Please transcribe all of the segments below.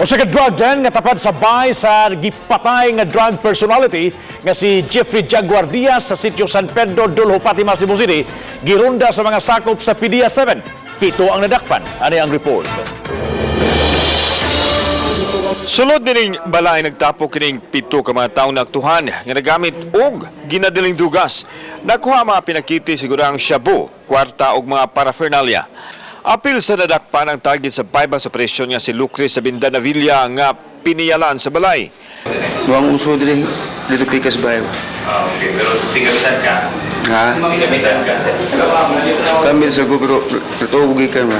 Usa ka drug den nga tapad sa bay sa gipatay nga drug personality nga si Jeffrey Jaguar Diaz sa sitio San Pedro, Duljo, Fatima, Cebu City, gironda sa mga sakop sa PDEA 7. Pito ang nadakpan. Ani ang report. Sulod nining balay, nagtapok kining pito ka mga tawo naaktuhan nga nagamit og ginadiling drugas. Nakuha mga pinakiti, sigurang shabu, kwarta og mga paraphernalia. Apil sa nadakpan ang target sa bypass operation nga si Lucre Sabinda Navilla nga piniyalan sa balay. Wang uso diri dito pikas ba? Ah, okay. Pero tigamitan ka? Ha? Tigamitan ka, sir? Kami sa ko pero totoo gikan ba.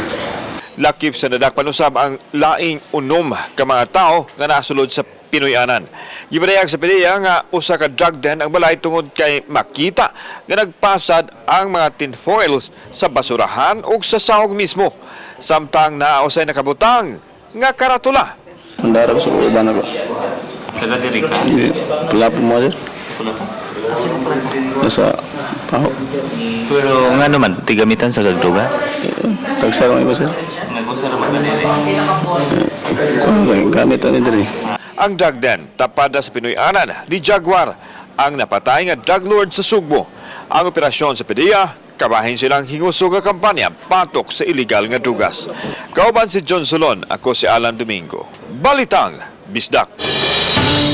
Lakip sa nadakpan usab ang laing 6 ka mga tao nga nasulod sa Pinoyanan. Gibarayag sa PDEA nga usa ka drug den ang balay tungod kay makita nga nagpasad ang mga tinfoils sa basurahan ug sa sahog mismo. Samtang naa usay nakabutang nga karatula. Mandara ko sa uban ako. Taga diri ka? Hindi, pula po mo, sir. Pula po? Nasa paho. Pero nga naman, tigamitan sa gagduga? Tagsa lang iba, sir. Nag-unsa naman ka diri? Kung ano lang, gamit ani diri. Ang drug den tapada sa Pinoyanan ni Jaguar, ang napatay nga drug lord sa Sugbo. Ang operasyon sa PDEA, kabahin silang hingusog nga kampanya patok sa illegal nga drugas. Kauban si John Solon, ako si Alan Domingo. Balitang Bisdak.